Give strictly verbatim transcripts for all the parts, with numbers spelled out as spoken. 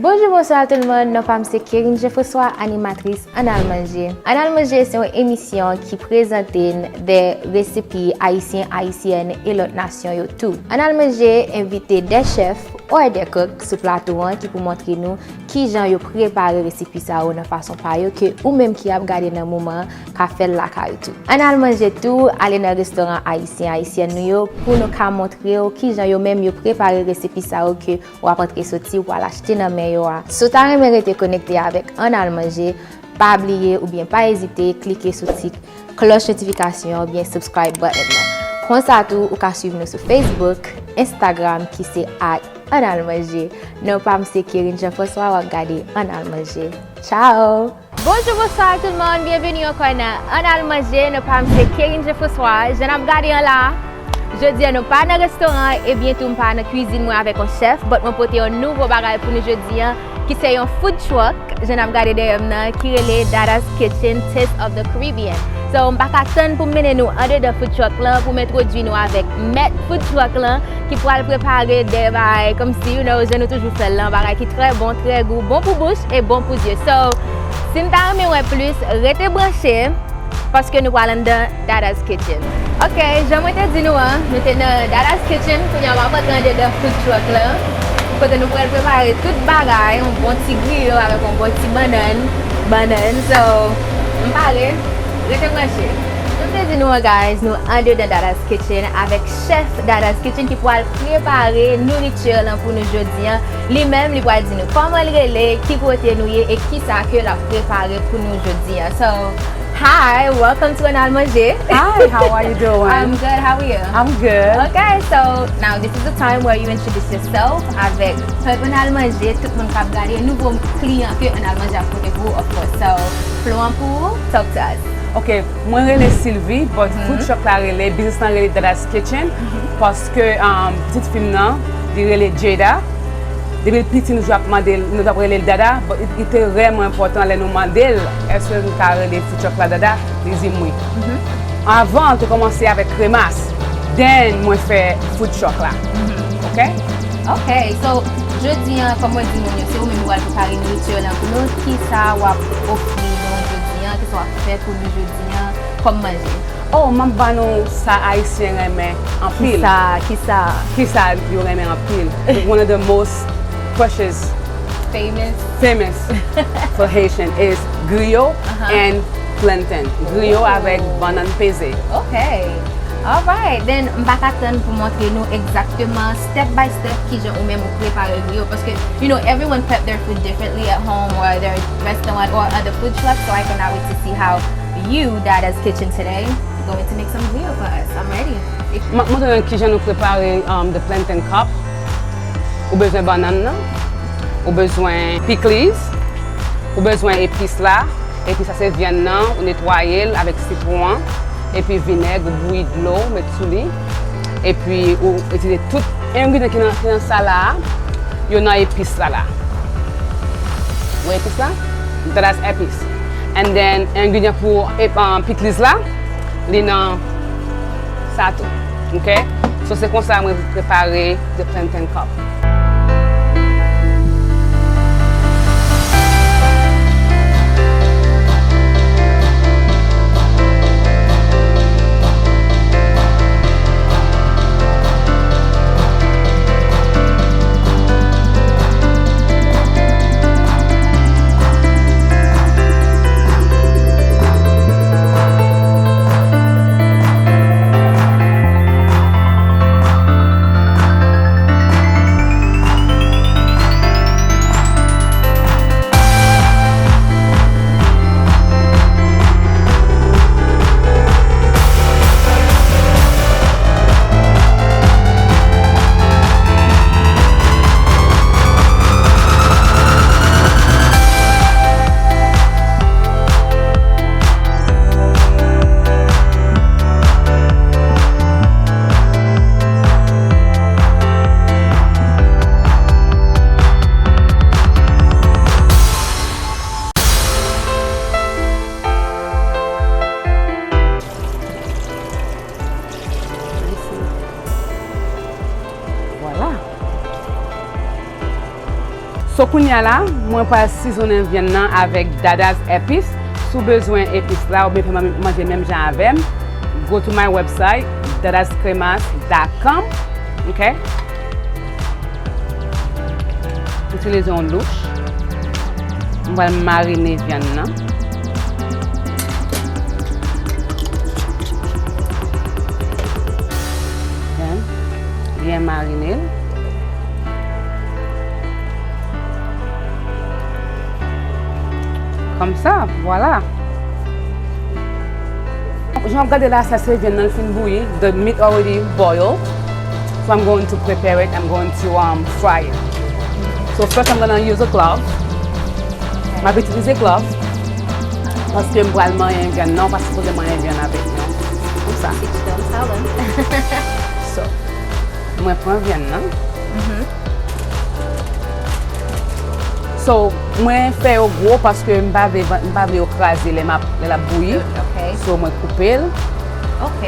Bonjou, bonswa tout le monde. Non pa m se Kerine Jean François, animatris Ann Al Manje. Ann Al Manje se yon emisyon ki prezante n de resepi ayisyen, ayisyèn e lòt nasyon yo tou. Ann Al Manje envite de chèf or de kok sou plato an ki pou montre nou kijan yo prepare resepi sa yo nan fason pa yo ke ou menm ki ap gade nan moman an ka fè l lakay ou tou. Ann Al Manje tou, ale nan restoran ayisyen, ayisyèn nou yo pou nou ka montre w kijan yo menm yo prepare resepi sa yo ke w ap antre soti, w al achte nan men yo a. Si w ta renmen rete konekte avèk Ann Al Manje, pa bliye oubyen pa ezite klike sou ti klòch notifikasyon oubyen subscribe button nan. Konsa tou, ou ka swiv nou sou Facebook, Instagram ki se at Ann Al Manje. Non pa m se Kerine Jean François, w ap gade Ann Al Manje. Ciao! Bonjou, bonswa tout le monde, byenveni ankò nan Ann Al Manje. Non pa m se Kerine Jean François. Jan n ap gade an la, jodi an nou pa nan restoran, e byen tou m pa nan kwizin mwen avèk yon chèf, but mwen pote yon nouvo bagay pou nou jodi an, ki se yon food truck, jan n ap gade dèyè m nan, ki rele Dada's Kitchen Taste of the Caribbean. So, m pa ka tann pou m mennen nou andedan food truck lan, pou m entwodui nou avèk mèt food truck lan, ki pral prepare de bagay kòmsi, you know, jan nou toujou fè l lan, bagay ki trè bon, trè gou, bon pou bouch e bon pou zye. So, si n ta renmen wè plis, rete branche, paske nou pral anndan Dada's Kitchen. Ok, jan mwen te di nou an, nou te nan Dada's Kitchen, kounye a m ap antre andedan food truck lan, kote nou pral prepare tout bagay, yon bon ti griyo avèk yon bon ti bannann, bannann. So, m pare, rete branche. Jan m te di nou an, guys, nou andedan Dada's Kitchen avèk chèf Dada's Kitchen ki pral prepare nouriti lan pou nou jodi an. Li menm, li pral di nou kòman l rele, ki kote nou ye e kisa ke l ap prepare pou nou jodi an. So, hi, welcome to Ann Al Manje. Hi, how are you doing? I'm good, how are you? I'm good. Okay, so now this is the time where you introduce yourself avèk pèp Ann Al Manje, tout moun k ap gade, nouvo kliyan ke Ann Al Manje ap pote pou ou, of course. So, flo an pou ou, talk to us. Ok, mwen rele Sylvie, but food truck la rele, biznis lan rele Dada's Kitchen, paske um, pitit fi m nan, li rele Jada. Depi l piti, nou toujou ap mande l, nou t ap rele l Dada, but li, li te vrèman enpòtan lè nou mande l, èske nou ka rele food truck la Dada, li di m wi. Avan, l te kòmanse avèk kremas, then mwen fè food truck la. Ok? Ok, so, jodi an, kòm mwen di moun yo, se ou menm ki pral prepare nouriti lan pou nou, kisa w ap ofri nou jodi an, kisa w ap fè pou nou jodi an, kòm manje? Oh, m ap ba nou sa Ayisyen renmen anpil. Kisa? Kisa? Kisa yo renmen anpil? One of the most precious, famous, famous for Haitian is griyo and plantain. Griyo avèk bannann peze. Ok. Alright, then m pa ka tann pou montre nou egzakteman step by step kijan ou menm ou prepare griyo, paske, you know, everyone prep their food differently at home or their restaurant or other food trucks, so I cannot wait to see how you, Dada's Kitchen today, going to make some griyo for us. I'm ready. M ap montre nou kijan nou prepare um, the plantain cup. Ou bezwen bannann nan, ou bezwen pikliz, ou bezwen epis la, epis la se vyann nan, ou netwaye l avèk sitwon an, epi vinèg, ou bouyi dlo, ou met sou li, epi ou itilize tout engredyan ki nan, ki nan sa la a, yo nan epis la la. Ou wè epis la? Dada's epis. And then, engredyan pou e, um, pikliz la, li nan sa tou. Ok? So, se konsa mwen prepare the plantain cup. So, kounye a la, mwen pral sizonnen vyann nan avèk Dada's Epis. Si w bezwen epis la oubyen fè man- manje menm jan avè m, go to my website, dadaskremas dot com. Ok? Itilize yon louch. Mwen pral marine vyann nan. Byen, byen marine l. Kòmsa, vwala. Jan w ap gade la, sa se vyann nan, l fin bouyi. The meat already boil. So I'm going to prepare it. I'm going to, um, fry it. So first I'm gonna use a cloth. M ap itilize cloth paske m pral manyen vyann nan, ou pa sipoze manyen vyann avèk non. Konsa. Don't tell them. So, mwen pran vyann nan. So, mwen fè yo gwo paske m pa vle, m pa vle yo kraze lè m ap, lè l ap bouyi. Ok. So, mwen koupe l. Ok.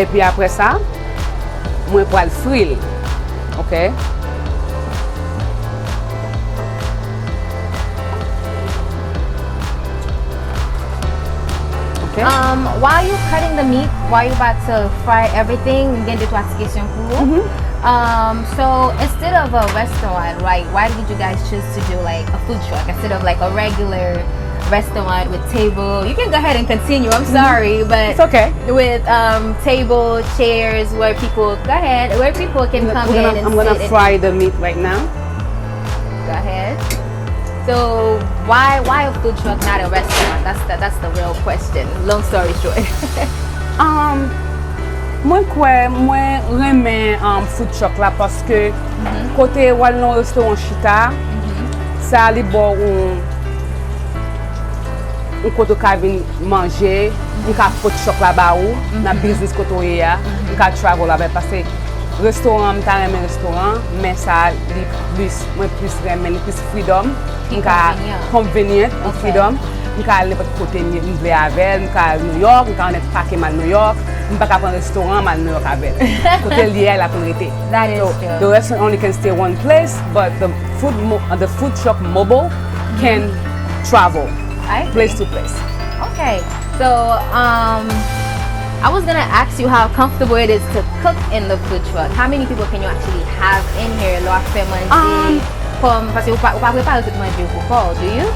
Epi apre sa, mwen pral fri l. Ok? Ok? Um, while you cutting the meat, while you about to fry everything, m gen de twa ti kesyon pou ou. Um, so instead of a restaurant, right? Why did you guys choose to do like a food truck instead of like a regular restaurant with table? You can go ahead and continue. I'm sorry, but It's okay. With um table, chairs, where people go ahead, where people can We're come gonna, in and I'm gonna sit and fry the meat right now. Go ahead. So why why a food truck, not a restaurant? That's the that's the real question. Long story short. Um, mwen kwè mwen renmen um, food truck la paske kote w al nan yon restoran chita, sa li ba w yon, yon kote w ka vin manje, m ka food truck la ba ou nan biznis kote w ye a, m ka travel avè l paske restoran, m ta renmen restoran, men sa li plis, mwen plis renmen li plis freedom, m ka convenient, m freedom, m ka al nenpòt kote m vle avè l, m ka al New York, m ka annik pake m al New York, m pa ka pran restoran m al New York avè l. Kote l ye a, l ap rete. That is So, true. The restaurant only can stay one place, but the food mo- uh, the food truck mobile can travel I agree. Place to place. Okay. So, um, I was gonna ask you how comfortable it is to cook in the food truck. How many people can you actually have in here? Lè w ap fè manje, Um, kòm, paske ou pa, ou pa prepare tout manje ou pou kò w, do you?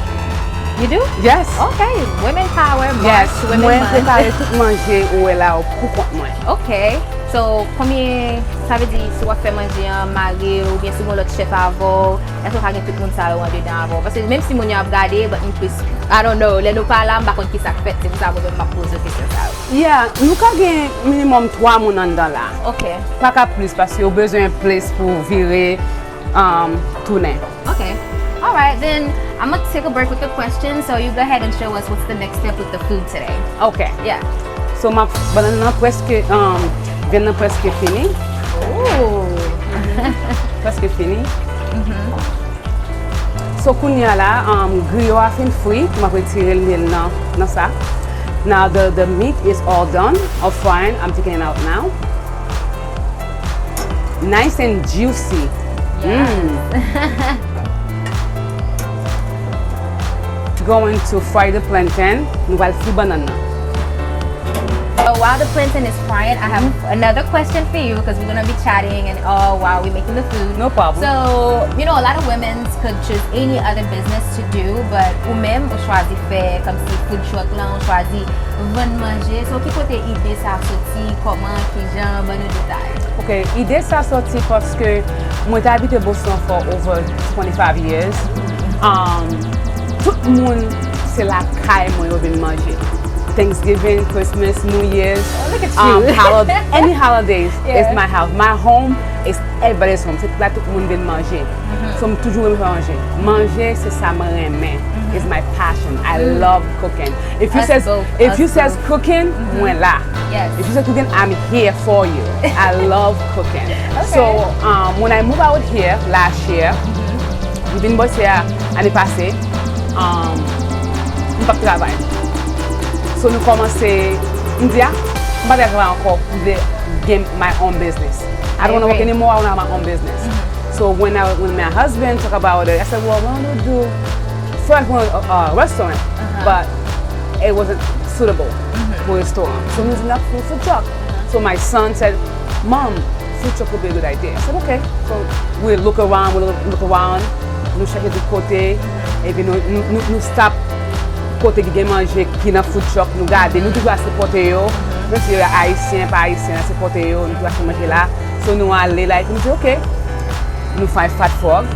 You do? Yes. Okay. Women power, Yes. March, women Mwen month. Prepare tout manje ou wè la pou kont mwen. Okay. So, konbyen, sa vle di, si w ap fè manje an, mari w, oubyen si w gen lòt chèf avè w, èske w ka gen tout moun sa yo andedan avè w? Paske menm si moun yo ap gade, but m plis, I don't know, lè nou pa la, m pa konn ki sa k fèt, se pou sa mwen menm m ap poze w kesyon sa yo. Yeah, nou ka gen minimum twa moun anndan la. Okay. Pa ka plis paske yo bezwen plis pou vire um, tounen. Okay. All right, then I'm gonna take a break with the questions, so you go ahead and show us what's the next step with the food today. Ok. Yeah. So, m ap, bannann nan prèske, um, vyann nan prèske fini. Ooh. Prèske fini. So, kounye a la, um, griyo a fin fri, m ap retire l nan, nan sa. Now, the, the meat is all done of frying. I'm taking it out now. Nice and juicy. Mm. Going to fry the plantain. Nou pral fri bannann nan. So while the plantain is frying, I have another question for you because we're gonna be chatting and all while we're making the food. No problem. So, you know, a lot of women could choose any other business to do, but ou menm, ou chwazi fè kòmsi food truck lan, ou chwazi vann manje. So, ki kote ide sa soti, kòman, kijan, ban nou detay. Ok, ide sa soti paske mwen te abite Boston for over twenty-five years. Um, tout moun, se lakay mwen yo vin manje. Thanksgiving, Christmas, New Year's, Oh, look at um, you. holiday, any holidays Yeah. is my house. My home is everybody's home. Se la tout moun vin manje. So, m toujou renmen fè manje. Manje, se sa mwen renmen. It's my passion. I love cooking. If you Us says, both, if us you says both. Cooking, mwen la. Yes. If you says cooking, I'm here for you. I love cooking. So, um, when I move out here last year, m vin Boston ane pase, um, m p ap travay. So, nou kòmanse, m di, ah, m pa vle travay ankò, m vle gen my own business. I don't want to work anymore. I want to have my own business. So when I, when my husband talk about it, I said, well, we want to do first we want a, a restaurant, but it wasn't suitable for a restaurant. So we was enough for food truck. So my son said, Mom, food truck would be a good idea. I said, okay. So we look around, we look, look around. Nou chèche tout kote, epi nou, nou, nou, nou stop kote ki gen manje ki nan food truck, nou gade, nou toujou al sipòte yo. Menm si yo ayisyen, pa ayisyen, al sipòte yo, nou toujou achte manje la. So nou ale la, epi nou di, ok, nou fè Fat Frog.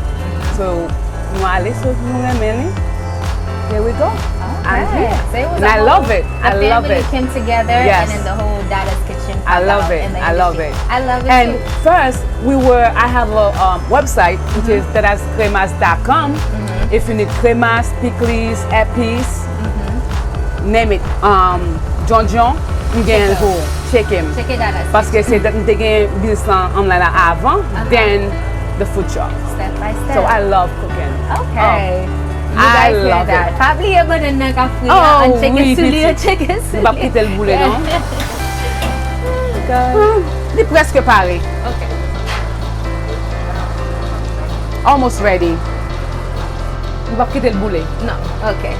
So nou ale, so nou renmen li. Here we go. I'm here. And I love it. I love it. Came together and then the whole Dada's Kitchen. I love it. I love it. I love it. And first, we were, I have a um, website, which is dadascremas dot com. If you need cremas, pickles, epis, name it. Um, John John, m gen l pou check him. Paske se m te gen biznis lan online la avan, then the food truck. Step by step. So I love cooking. Okay. You guys hear that? Pa bliye bannann nan k ap fri an, an tcheke sou li, an tcheke sou li. M p ap kite l boule non. Li prèske pare. Almost ready. M p ap kite l boule. Non, ok.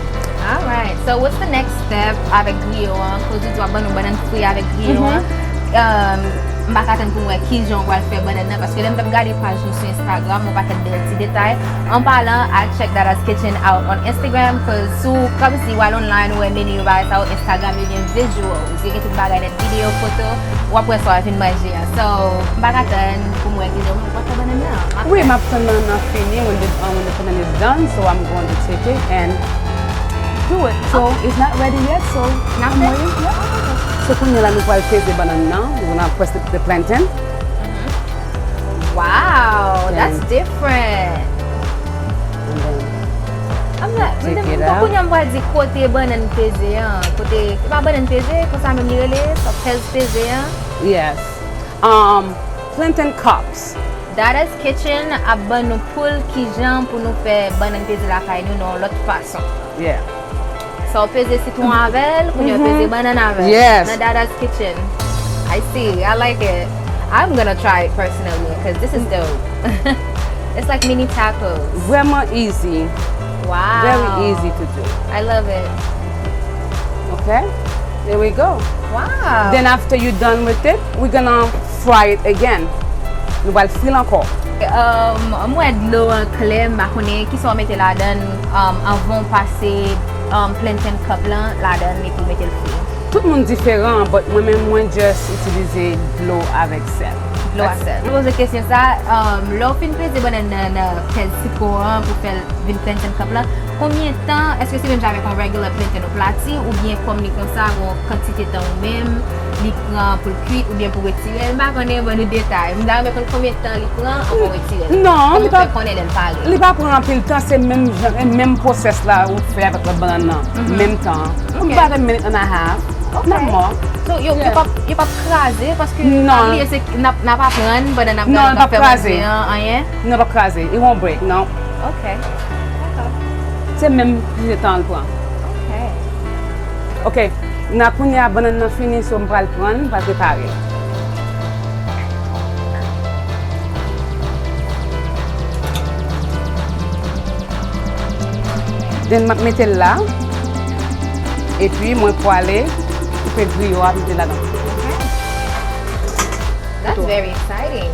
Alright. So what's the next step avèk griyo an? Koz ou di w ap ban nou bannann fri avèk griyo an. Um, m pa ka tann pou m wè kijan w pral fè bannann nan, paske lè m t ap gade paj nou sou Instagram, yon pakèt bèl ti detay. An palan, I check Dada's Kitchen out on Instagram, cause si w kòmsi w al online, ou wè meni yo bagay sa yo, Instagram yo gen visuals, yo gen tout bagay nèt, videyo, foto, w ap wè sa w vin manje a. So, m pa ka tann pou m wè kijan w pral fè bannann nan. Wi, m ap tann bannann nan fini, when the, uh, when the bannann is done, so I'm going to take it and do it. So, it's not ready yet, so I'm waiting. Yeah. So, kounye a la, nou pral peze bannann nan, we're gonna press the, the plantain. Wow, that's different. And then I'm like, take it out. Kounye a m pral di kote bannann peze an, kote, se pa bannann peze, konsa menm li rele, sa pèz peze an. Yes. Um, plantain cups. Dada's Kitchen ap ban nou poul kijan pou nou fè bannann peze lakay nou nan yon lòt fason. Yeah. So, peze sitwon avè l, kounye a peze bannann avè l. Yes. Nan Dada's Kitchen. I see. I like it. I'm gonna try it personally, 'cause this is dope. It's like mini tacos. Vrèman easy. Wow. Very easy to do. I love it. Okay? There we go. Wow. Then after you done with it, we're gonna fry it again. Nou pral fri l ankò. Um, m wè dlo an klè, m pa konnen kisa w mete ladan l, um, anvan w pase, um, plantain cup lan ladan l epi w mete l fri. Tout moun diferan, but mwen menm mwen just itilize dlo avèk sèl. Dlo ak sèl. M poze kesyon sa, um, lè w fin peze bannann nan, nan pèz sitwon an pou fè l vin plantain cup lan, konbyen tan, èske se menm jan avèk yon regular plantain ou plati, oubyen kòm li konsa, gon kantite tan ou menm, li pran pou l kwit, oubyen pou retire l, m pa konnen, ban nou detay. M ta renmen konn konbyen tan li pran anvan w retire l. Non, li pa, kòman w fè konnen lè l pare? Li pa pran anpil tan, se menm jan, menm pwosès la ou fè avèk lòt bannann nan, menm tan. Ok. About a minute and a half. Ok. Not more. So, yo, yo p ap, yo p ap kraze, paske pa bliye se, n ap, n ap aprann pandan n ap gade, n ap fè manje an, anyen? Non, l p ap kraze. It won't break, non. Ok. Dakò. Se menm kantite tan l pran. Ok. Ok. Nan kounye a, bannann nan fini, so m pral pran l, m pral prepare l. Then m ap mete l la. Epi mwen pwale koupe griyo a, mete ladan. Ok. That's very exciting.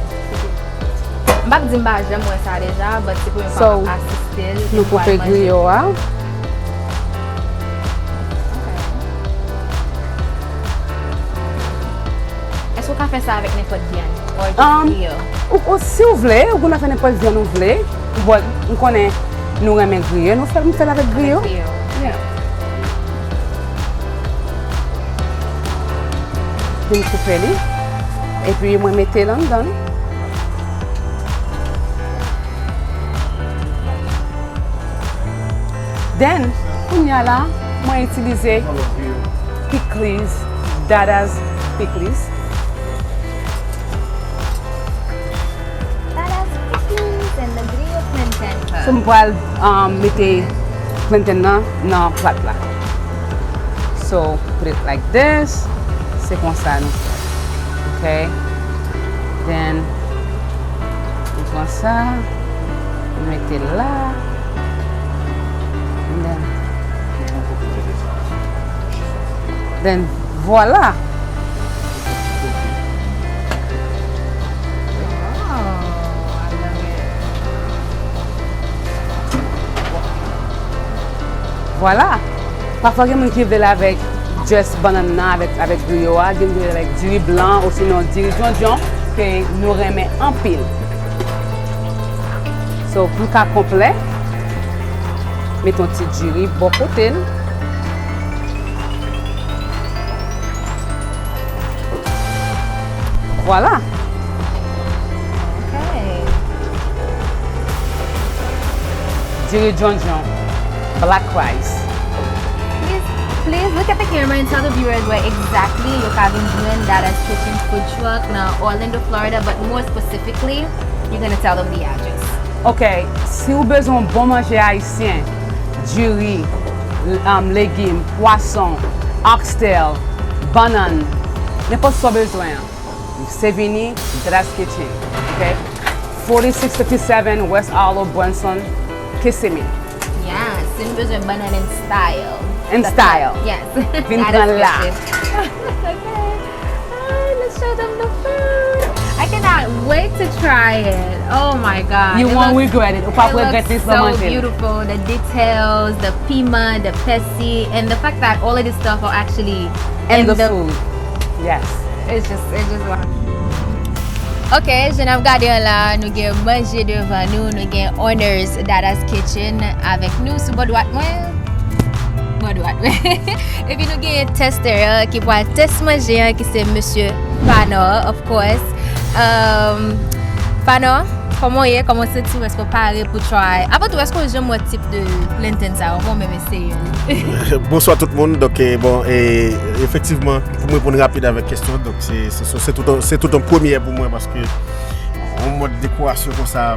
M p ap di m pa janm wè sa deja, but se premye fwa m ap asiste l, e m pral manje. So, nou koupe griyo a. Ok. Èske w ka fè sa avèk nenpòt vyann? Or just griyo? Um, ou, ou, si w vle, ou konn fè nenpòt vyann ou vle. But m konnen nou renmen griyo, nou fè, m fè l avèk griyo. Avèk griyo. Yeah. Vin koupe li. Epi mwen mete l anndan. Then, kounye a la, mwen itilize pickles, Dada's pickles. Dada's pickles and the griyo plantain cup. So, m pral, um, mete plantain nan, nan plat la. So, put it like this. Se konsa nou fè. Ok? Then, Pran sa, mete l la. And then, then, vwala. Vwala. Pafwa gen moun ki vle l avèk just bannann nan, avèk, avèk griyo a, gen moun ki vle l avèk diri blan osinon diri djondjon ke nou renmen anpil. So, pou l ka konplè, mete yon ti diri bò kote l. Vwala. Ok. Diri djondjon, black rice. Please, please look at the camera and tell the viewers where exactly yo ka vin jwenn Dada's Kitchen food truck nan Orlando, Florida, but more specifically, you're gonna tell them the address. Ok, si w bezwen yon bon manje ayisyen, diri, um, legim, pwason, oxtail, bannann, nenpòt sa w bezwen an, se vini Dada's Kitchen, ok? Forty-six fifty-seven West Arlo, Branson, Kissimmee. Yeah, si nou bezwen bannann in style. In style. Yes. Vin pran la. Dada's Kitchen. Okay. Alright, let's show them the food. I cannot wait to try it. Oh my God. You won't regret it. Ou p ap regrèt li si w manje l. It looks so beautiful. The details, the piman, the pèsi, and the fact that all of this stuff are actually in the food. Yes. It's just, it's just wow. Ok, jan n ap gade an la, nou gen manje devan nou, nou gen Honors Dada's Kitchen avèk nou sou bò dwat mwen. Bò dwat mwen. Epi nou gen tester an ki pral test manje an, ki se Mesye Fanor, of course. Um, Fanor, kòman w ye? Kòman w santi w? Èske w pare pou try? Avan tou, èske w janm wè tip de plantain sa yo? Mwen menm eseye l. Bonswa tout moun. Donk, eh, bon, eh, efektivman, pou m reponn rapid avèk kesyon, donk se, se, se, se tout, se tout yon premyè pou mwen paske yon mòd dekorasyon konsa,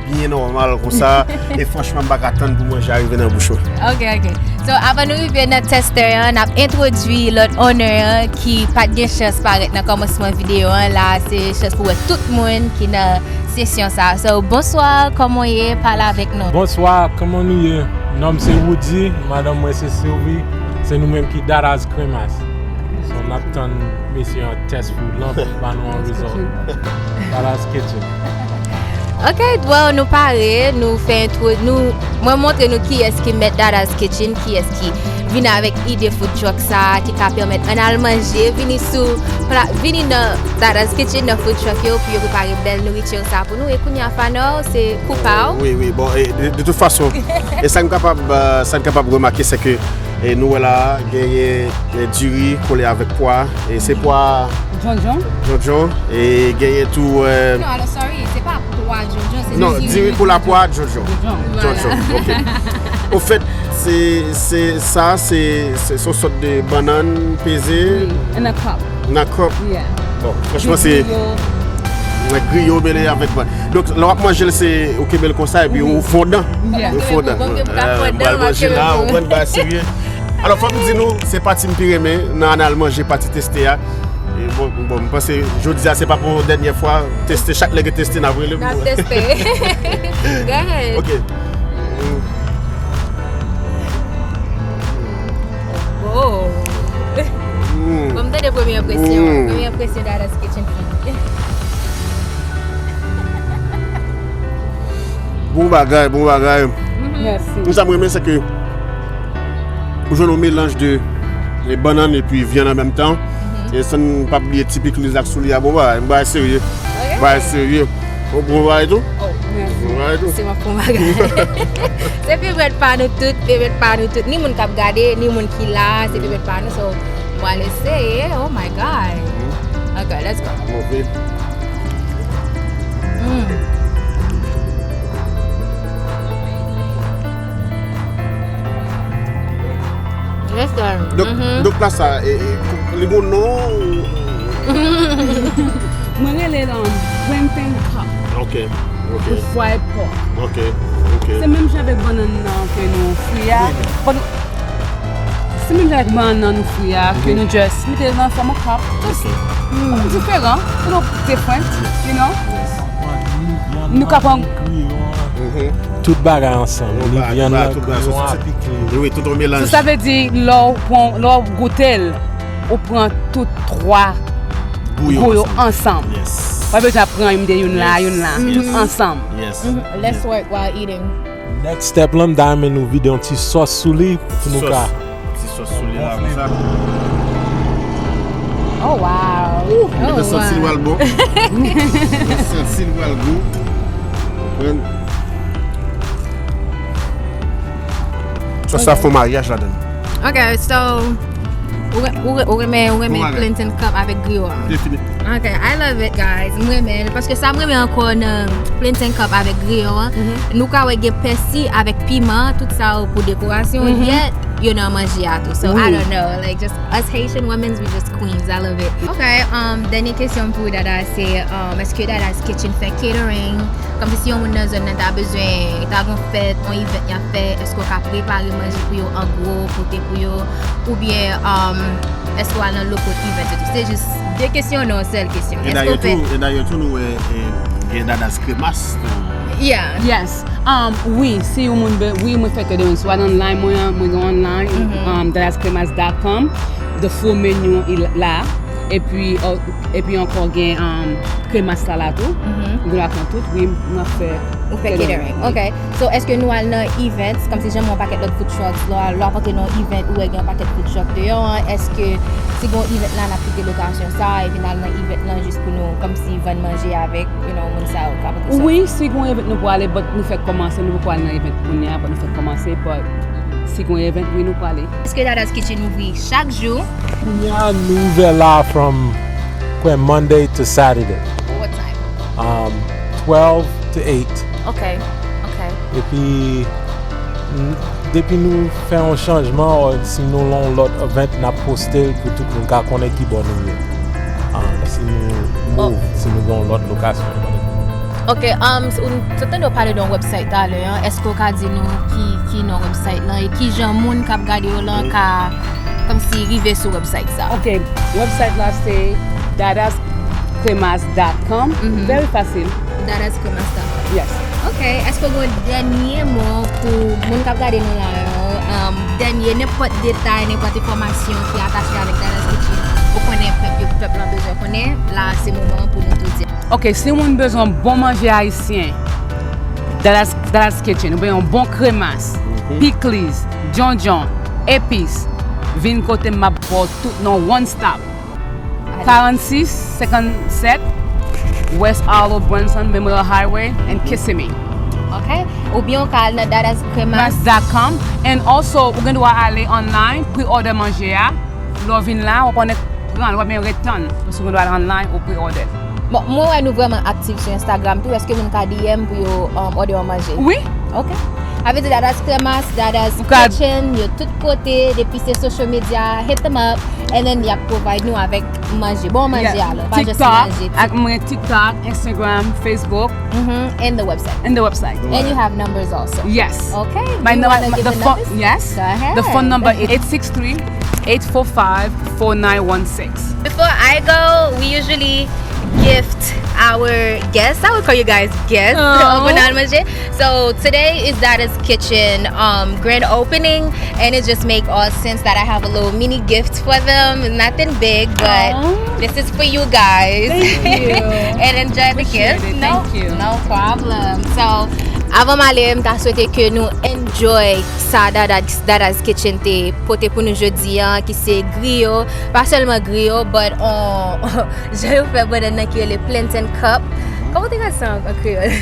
byen nòmal konsa, e franchman, m pa ka tann pou manje a rive nan bouch mwen. Ok, ok. So, avan nou rive nan tester an, n ap entwodui lòt owner an ki pa t gen chans parèt nan kòmansman videyo an. La, se chans pou wè tout moun ki nan sesyon sa. So, bonswa, kòman w ye? Pale avèk nou. Bonswa, kòman nou ye? Non m se Woody, madanm mwen se Sylvie. Se nou menm ki Dada's Cremas. So, n ap tann mesye an test food lan pou ba nou yon result. Dada's Kitchen. Ok, well, nou pare, nou fè entwo, nou, mwen montre nou kiyès ki mèt Dada's Kitchen, kiyès ki vin avèk ide food truck sa, ki ka pèmèt ann al manje, vini sou pla-, vini nan Dada's Kitchen, nan food truck yo, pou yo prepare bèl nouriti sa pou nou. E kounye a, Fanor, se kou pa w. Wi, wi, bon, e de, de tout fason, e sa n kapab, euh, sa n kapab remake, se ke, e nou wè la, genyen, e diri kole avèk pwa, e se pwa djondjon. Djondjon, e genyen tou, euh, non, alò, sorry, se pa pwa djondjon, se non, diri diri pou lapwa, djondjon. Djondjon. Djondjon, ok. Ofèt, se, se, sa, se, se, se yon sòt de bannann peze. Wi, in a cup. Nan cup. Yeah. Bon, franchman, se griyo. Nan griyo mele avèk bannann. Donk, lè w ap manje l, se ou kenbe l konsa, epi ou fondan. Yeah. Ou fondan. Bon, m pral manje la, ou konn bagay serye. Alò, fò m di nou, se pati m pi renmen nan ann al manje, pati teste a. E bon, bon, m panse jodi a se pa pou dènyè fwa. Teste, chak lè gen teste, n ap rele m. N ap teste. Go ahead. Ok. Oh. Mm. Bon, m tande premye enpresyon. Mm. Premye enpresyon Dada's Kitchen. Bon bagay, bon bagay. Mhm. Mèsi. Sa m renmen, se ke ou jwenn yon melanj de, de bannann epi vyann an menm tan. Mhm. E san n pa bliye ti pikliz ak sou li a, bon bagay, bagay serye. Ok. Bagay serye. Ou bon bagay tou? Oh, mèsi. Bon bagay tou. Se yon bon bagay. Se pi bèt pa nou tout, pi bèt pa nou tout. Ni moun k ap gade, ni moun ki la, se pi bèt pa nou. So, m pral eseye. Oh my God. Mhm. Ok, let's go. Move. Mm. Donk, donk pla sa, e, e, li gon non ou? Mwen rele l, um, plantain cup. Ok, ok. Pou fried pork. Ok, ok. Se menm jan avèk bannann nan ke nou fri a. But se menm jan avèk bannann nan nou fri a, ke nou just mete l nan fòm an cup. Just, mm, diferan, you know, different, you know? Yes. Nou ka pran griyon an. Tout bagay ansanm. Ni vyann lan, griyon an, piklè. Wi, wi, tout yon melanje. Sa vle di, lè w pran, lè w goute l, ou pran tout twa gou yo ansanm. Yes. Pa bezwen ap pran youn de youn la, youn la. Tout ansanm. Yes. Let's work while eating. Next step lan, m ta renmen nou vide yon ti sòs sou li pou nou ka. Ti sòs sou li la konsa. Oh, wow. Ou gentan santi l pral bon. Ou santi l pral gou. Konprann? Sòs sa fè yon maryaj ladan. Ok, so, ou re- ou re- ou renmen ou renmen plantain cup avèk griyo a? Defini. Ok, I love it, guys. M renmen l paske sa m renmen ankò nan plantain cup avèk griyo an. Nou ka wè gen pèsi avèk piman, tout sa yo pou dekorasyon, yet yo nan manje a tou. So, I don't know, like, just us Haitian women, we just queens. I love it. Ok, um, dènye kesyon pou Dada, se, um, èske Dada's Kitchen fè catering? Kòmsi si yon moun nan zòn nan ta bezwen, ta gon fèt, yon event y ap fè, èske w ka prepare manje pou yo an gwo, pote pou yo, oubyen, um, èske w al nan local event etou? Se jis de kesyon nan yon sèl kesyon. E dayè tou, e dayè tou nou wè, e, gen Dada's Kremas tou. Yeah. Yes. Um, wi, si yon moun be- wi, mwen fè catering, swa nan online mwen an, mwen gen online, um, dadaskremas dot com, the full menu la, epi, uh, epi ankò gen, um, kremas la la tou. Gen la pran tout, wi, m ap fè. Ou fè catering, ok. So, èske nou al nan events, kòmsi jan mwen yon pakèt lòt food trucks, lè w ap antre nan yon event, ou wè gen yon pakèt food truck deyò an, èske si gen yon event la, n ap kite lokasyon sa, epi n al nan event lan jis pou nou, kòmsi vann manje avèk, you know, moun sa yo k ap antre sòti? Wi, si gen yon event nou pwale, but nou fèk kòmanse, nou poko al nan event kounye a, but nou fèk kòmanse, but si gen yon event, wi, nou pwale. Èske Dada's Kitchen ouvri chak jou? Kounye a, nou ouvè la from, kwè, Monday to Saturday. What time? Um, twelve to eight. Ok, ok. Epi, n- depi nou fè yon chanjman, o si nou lan yon lòt event, n ap poste l pou tout moun ka konnen ki bò nou ye. Um, si nou move, si nou gen yon lòt lokasyon. Ok, um, s- ou t- tande w pale de yon website talè an. Èske w ka di nou ki, ki non website lan e ki jan moun k ap gade yo lan ka kòmsi rive sou website sa? Ok, website la se dadaskremas dot com. Very fasil. Dadaskremas dot com. Yes. Ok, èske w gen yon dènye mo pou moun k ap gade nou la yo? Um, dènye, nenpòt detay, nenpòt enfòmasyon ki atache avèk Dada's Kitchen, ou konnen pèp yo, pèp lan bezwen konnen, la se moman an pou nou tou di. Ok, si yon moun bezwen bon manje ayisyen, Dada's, Dada's Kitchen, oubyen yon bon kremas, pikliz, djondjon, epis, vin kote m, m ap ba w tout nan one stop. Karannsis senkannsèt West Arlo Brunson Memorial Highway and Kissimmee. Ok. Oubyen w ka al nan Dada's Kremas. Kremas dot com. And also, ou gen dwa ale online, pre-order manje a. Lè w vin la, w ap konnen pran l, w ap gen ret tann. Paske w gen dwa al online ou pre-order. Bon, mwen wè nou vrèman aktif sou Instagram tou. Èske moun ka D M pou yo, um, order yon manje? Wi. Ok. Sa vle di Dada's Kremas, Dada's Kitchen, yo tout kote, depi se social media, hit them up, and then y ap provide nou avèk manje, bon manje alò, pa just manje. Ak mwen TikTok, Instagram, Facebook, and the website. And the website. And you have numbers also. Yes. Okay. My number, the phone, yes. Go ahead. The phone number is eight six three, eight four five, four nine one six. Before I go, we usually gift our guests. I would call you guys guests. Aw. Ou konn al manje. So today is Dada's Kitchen, um, grand opening, and it just make all sense that I have a little mini gift for them. Nothing big, but this is for you guys. Thank you. And enjoy the gift. Appreciate it. No, thank you. No problem. So, avan m ale, m ta swete ke nou enjoy sa Dada, Dada's Kitchen te pote pou nou jodi a, ki se griyo, pa sèlman griyo, but on, jan yo fè bannann nan ki rele plantain cup. Kòman te ka sa an, an kreyòl?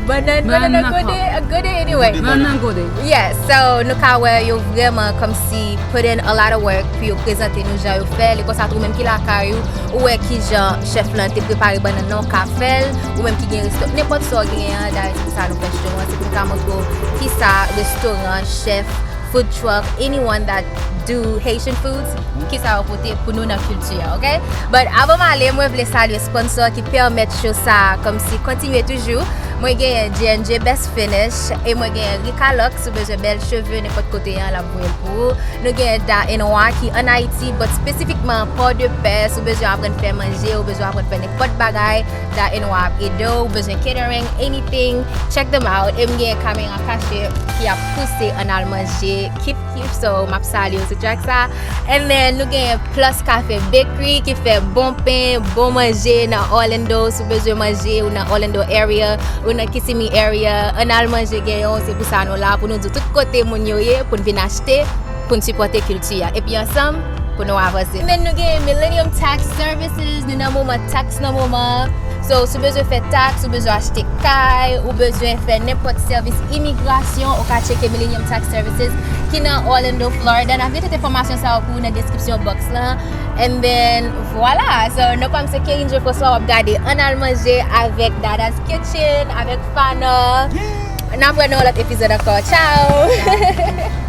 Bannann, bannann nan gode, an gode, anyway. Bannann nan gode. Yeah, so, nou ka wè yo vrèman kòmsi put in a lot of work pou yo prezante nou jan yo fè l. E konsa tou, ou menm ki lakay ou, ou wè ki jan chèf lan te prepare bannann nan, ou ka fè l. Ou menm ki gen resto-, nenpòt sa w genyen an, dayè se pou sa nou fè show an, se pou nou ka montre w ki sa restoran, chèf, food truck, anyone that do Haitian foods, ki sa yo pote pou nou nan kilti an, ok? But avan m ale, mwen vle salye sponsor ki pèmèt show sa a kòmsi kontinye toujou. Mwen genyen J and J Best Finish e mwen genyen Rica Locks, si w bezwen bèl cheve nenpòt kote an, l ap voye l pou ou. Nou genyen Da Noir ki ann Ayiti, but spesifikman Pòdepè, si w bezwen aprann fè manje, ou bezwen aprann fè nenpòt bagay, Da Noir ap ede w, ou bezwen catering, anything, check them out. E m genyen kamera kache ki ap pouse ann al manje, keep, keep, so m ap salye w sou track sa. And then nou genyen Plus Cafe Bakery ki fè bon pen, bon manje nan Orlando. Si w bezwen manje, ou nan Orlando area, ou nan Kissimmee area, ann al manje genyen w. Se pou sa nou la, pou nou di tout kote moun yo ye, pou n vin achte, pou n sipòte kilti a. Epi ansanm, pou nou avanse. Men nou gen Millennium Tax Services, nou nan moman tax nan moman. So, si w bezwen fè tax, ou bezwen achte kay, ou bezwen fè nenpòt sèvis imigrasyon, ou ka tcheke Millennium Tax Services ki nan Orlando, Florida. N ap mete tout enfòmasyon sa yo pou ou nan deskripsyon box lan. And then, vwala. So, non pa m se Kerine Jean François, w ap gade Ann al manje avèk Dada's Kitchen, avèk Fana. N ap wè nan yon lòt epizòd ankò. Ciao!